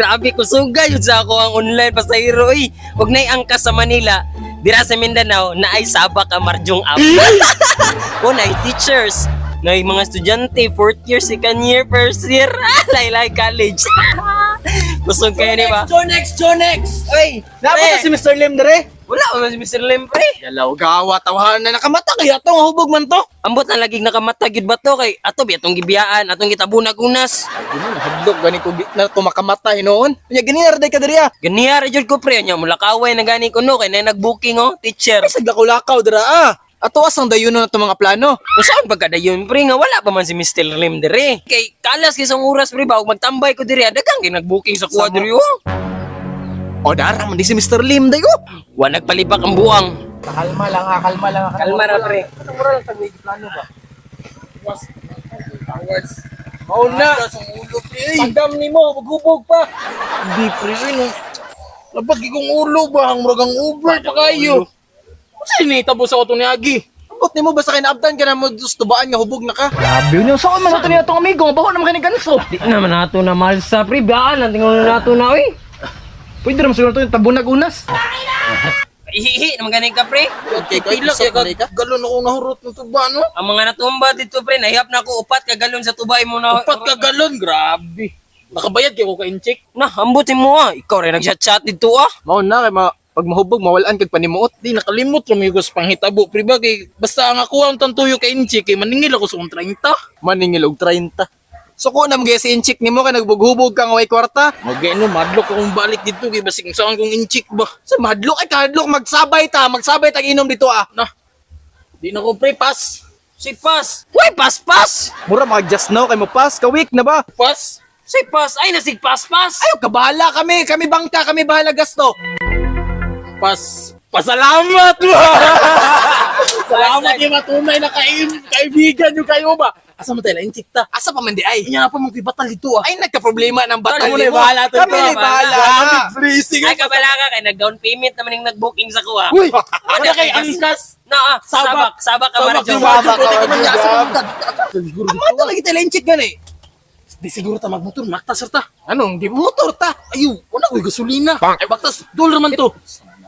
Grabe kusuga yun sa ako ang online pasahero oy. Ug nay angkas sa Manila, dira sa Mindanao na ay Sabak ka Marjong app. O nay teachers, nay mga estudyante, fourth year, second year, first year, laylay college. Kusog kayo ni ba? Jonex, Jonex! Oy, Dapat na pre. si Mr. Lim dere. Wala man si Mr. Lim pre. Galaw gawa tawahan na nakamata kaya to nga hubog man to. Ambot na laging nakamata gyud ba to kay ato bi atong gibiyaan, atong gitabunag unas. Ay, mo nahadlok gani ko na tumakamata hinuon. Unya gani na ra day ka diri ah. Ganiya ra jud ko pre nya mulakaway na gani ko no kay na nag-booking oh, teacher. Ay saglakaw-lakaw dira ah. Ato asang dayon na itong mga plano. Kung saan pagkadayon pre nga wala pa man si Mr. Lim dire. Kay kalas kay isang oras pre ba og magtambay ko dire daghang kay nag-booking sa kuha dire oh. O dara man di si Mr. Lim day oh. Wa nagpalibak ang buwang. Kalma lang ha, kalma lang. Ha. Kalma ra pre. Mura lang tag plano ba? Mauna. Pagdam nimo, hubog pa. Hindi pre, ano? Labag ikong ulo ba? Ang murag ang over pa kayo. Unsa ni tabo sa atong niagi? Ambot nimo basta kay naabtan ka na mo tubaan nga hubog na ka. Grabe yun. Saan man ato niya atong amigo? Baho naman kay ganso. Di naman nato na malsa pre baan ang tingon nato na oy. Pwede ra siguro to yung tabunag unas. Ihihi naman gani ka pre. Okay, Pila kay ka galon ako nahurot ng tuba no? Ang mga natumba dito pre nahihap na ako upat ka galon sa tubay mo na. 4 ka galon, grabe. Nakabayad kay ko ka incheck. Na ambot mo ah. Ikaw rin nag-chat dito ah. Mauna kay pag mahubog mawalan kag panimuot. Di nakalimot ra mi panghitabo pre ba kay basta ang ako ang tantuyo kay incheck kay maningil ako sa akong 30. Maningil og 30. Suko na mga si inchik nimo kay nagbughubog ka nga way kwarta. Magay no madlok akong balik dito kay basig saan kong incheck ba. Sa madlok ay kahadlok magsabay ta, magsabay tag inom dito ah. Na. Di na ko pre pass. Si pas. Uy, pas pas. Mura mag just now kay mo pass ka week na ba? Pass. Si pas ay nasig pas pas. Ayo kabahala kami, kami bangka, kami bahala gasto. Pas. Pasalamat ba? Salamat yung matunay na kaibigan yung kayo ba? Asa man tayo la incheck ta? Asa pa man di ay? Inya na pa magpibatal dito ah. Ay nagka-problema ng batal Kami na nimo. bahala to. Kami na bahala. Grabe, pre. Sige. Ay kabala ka kay nag-down payment naman yung nag-booking sa kuha. Uy, wala kay angkas. Na ah, sabak, sabak ka Sabak, Marjo. sabak, Sabak, sabak. Amo to lagi tayo inchik gani. Di siguro ta magmotor, maktas ta. Anong di motor ta? Ayo, wala ko'y gasolina. Ay, baktas, dol raman to.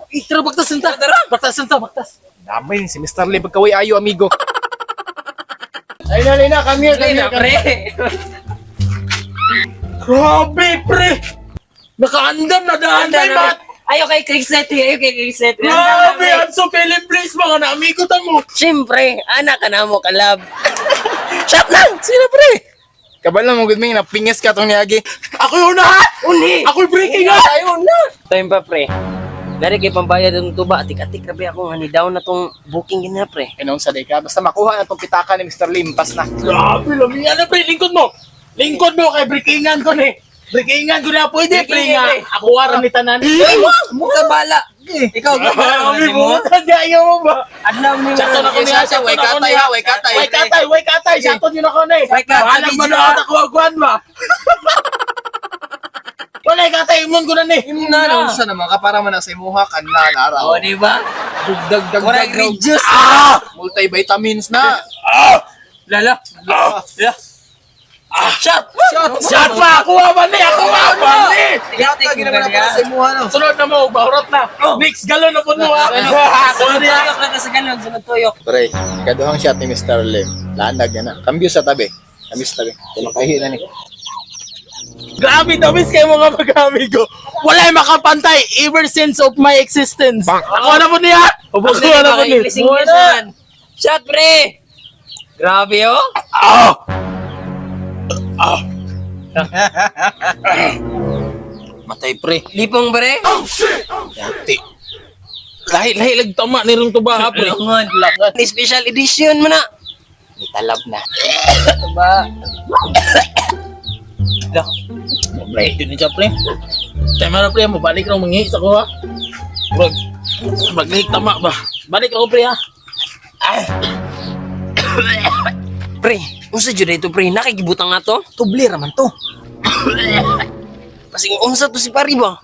Eh, tara, baktas ta. Tara. Baktas ta, baktas. Damay si Mr. Lim pagkaway ayo amigo. Ay na na, come here, Pre, na, pre. Grabe, pre. Nakaandam na daan Anda na na. bat. Ayo kay Chris ayo kay Chris Grabe, I'm so feeling pleased mga naamigo ta mo. Siyempre, anak ka na mo kalab. Shot lang! Sino pre? Kabalo mo gud may napinges ka tong niagi. Ako yun na! Uni! Ako'y breaking up! Tayo na! Time pa, pre. Dari kay pambayad ang tuba, atik-atik rabi ako nga ni down na tong booking gina, pre. Inon sa day ka basta makuha na tong pitaka ni Mr. Lim pas na. Grabe, lamian na pre, lingkod mo. Lingkod mo kay breakingan ko ni. Breakingan ko na pwede, pre Breakingan, nga. pre. Ako waran ni tanan. Uy, mo ka bala. Ikaw, Grabe gabala mo. mo, tadya mo ba? Adlaw ni Chato na ko niya, chato Way na ko katay niya. ha, way katay. Way katay, way katay, chato niyo na ko na eh. Way katay, Bahalag video, manood ako agwan ba? Wala katay, imon ko na ni. Na no, sa naman ka para man sa imuha kan na nara. O, di ba? Dugdag dag Murag reduce. Ah! Multivitamins na. Lala. Ah! Shot! Shot. Shot pa! Ako man ni! Ako man ni! Yata ginawa na para sa imuha no. Sunod na mo, bahurot na. Next galon na po mo ha. Sunod Sorry ha. tuyok na sa galon, sunod tuyok. Pre, kaduhang shot ni Mr. Lim. Landag na na. Kambyo sa tabi. Kambyo sa tabi. Makahi na ni. Grabe, tamis kayo mga pag-amigo. Wala'y makapantay ever since of my existence. Ako na po niya! Ako na po niya. English English man. Shot, pre! Grabe, oh. Ah! Ah! Matay pre. Lipong, pre. Yati. Lahi, lahi, lag tama ni rong tuba ha pre. Langon. Special edition mo na. Nitalab na. Ba? Lah. Pre, yun siya pre. Tama na pre, mabalik raw mangi sa kuha. Wag. Maglihik tama ba? Balik ako pre ha. Pre, unsa jud ito pre? Nakikibutang nga to? Tubli raman to. Pasing unsa to si pari ba?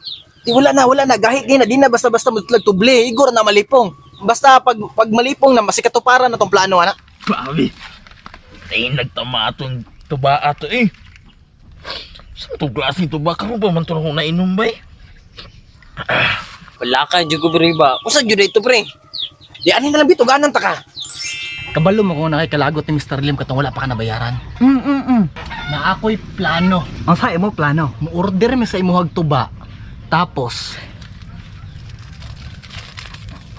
Di wala na, wala na. Gahit di na, di na basta-basta magtlag tubli. Igor na malipong. Basta pag malipong na masikatuparan na tong plano ana. Grabe. Tayo nagtama atong tuba ato eh. Sa to klase to ba karon pa man to na nainom bay? Wala ka jud ko pre ba. Usa jud ito pre. Di ani na lang bito ganan ta ka. Kabalo mo kung nakikalagot ni Mr. Lim katong wala pa ka nabayaran. Na ako'y plano. Ang sa imo plano. Mo-order mi sa imuhag tuba. Tapos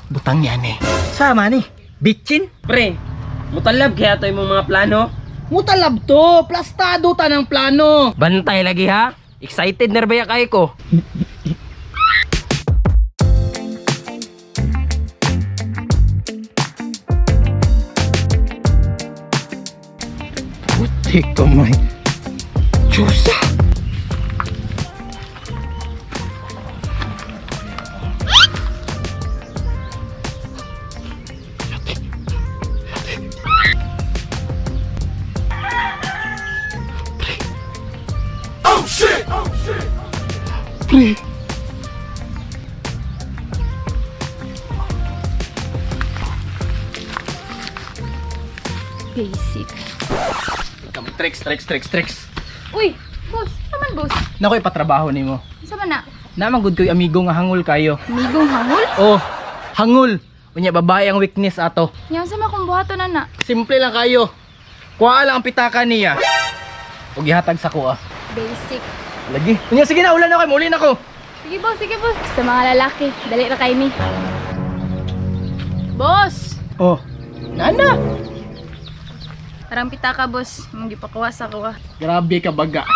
butang yan eh. Sama ni. Bitchin. Pre, mutalab kaya to imong mga plano. Mutalab to, plastado ta ng plano. Bantay lagi ha. Excited na ba kay ko? Puti kamay. Diyosa. Oh shit! Oh shit! Pre. Basic. Tricks, tricks, tricks, tricks. Uy, boss. Taman, boss. Nakoy patrabaho nimo. Sa man na? Naman gud ko'y amigo nga hangol kayo. Migong hangol? Oh, hangol. Unya babae ang weakness ato. Yan sa makong buhaton na na. Simple lang kayo. Kuha lang ang pitaka niya. Ug ihatag sa kuha. Basic. Lagi. Unya sige na, ulan na kayo, muli na ko. Sige, boss. Sige, boss. Sa mga lalaki, dali ra kay mi. Boss! Oh. Nana. Parang pitaka, boss. Mong gipakuha sa kuha. Grabe ka baga.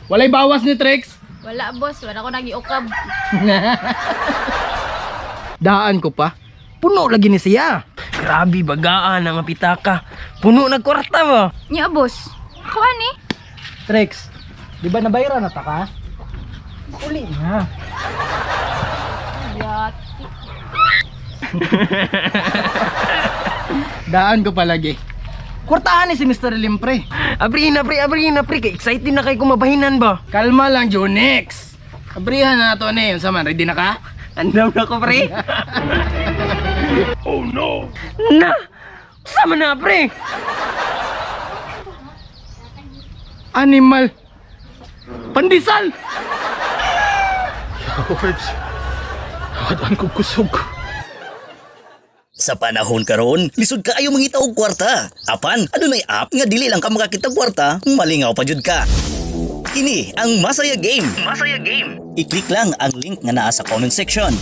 Walay bawas ni Trex. Wala, boss. Wala ko nagiukab. Daan ko pa. Puno lagi ni siya. Grabe bagaan ang pitaka. Puno na kwarta ba? Nya, boss. Ako ani? Trex, di ba nabayra na ta ka? Uli na. Yati. Daan ko palagi. Kwartahan ni si Mr. Limpre. Abri na pre, abri na pre. Kay excited na kay kumabahinan ba? Kalma lang, Junix. Abrihan na nato ni. Unsa man, ready na ka? Andam na ko pre. Oh no. Na. Sama na pre. Animal. Pandesal. Sa panahon karon, lisod kaayo mangita og kwarta. Apan, adunay app nga dili lang ka makakita og kwarta, malingaw pa jud ka. Kini ang Masaya Game. Masaya Game. I-click lang ang link nga naa sa comment section.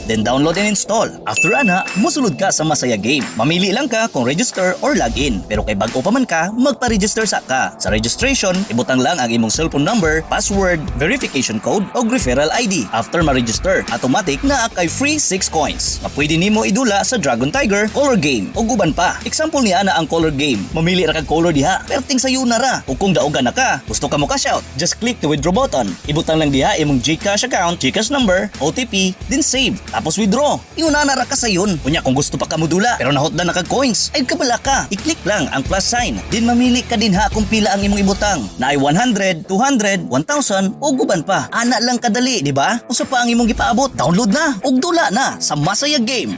Then download and install. After ana, musulod ka sa Masaya Game. Mamili lang ka kung register or login. Pero kay bag-o pa man ka, magpa-register sa ka. Sa registration, ibutang lang ang imong cellphone number, password, verification code o referral ID. After ma-register, automatic na kay free 6 coins. Na pwede nimo idula sa Dragon Tiger, Color Game o guban pa. Example niya na ang Color Game. Mamili ra kag color diha, perting sayo na ra. O kung daogan na ka, gusto ka mo cash out, just click the withdraw button. Ibutang lang diha imong GCash account, GCash number, OTP, then save. Tapos withdraw. Iuna na ra ka sayon. Unya kung gusto pa ka modula, pero nahotdan na kag coins, ay kabala ka. I-click lang ang plus sign. Din mamili ka din ha kung pila ang imong ibutang. Na ay 100, 200, 1,000 o guban pa. Ana lang kadali, di ba? Usa pa ang imong gipaabot. Download na ug dula na sa Masaya Game.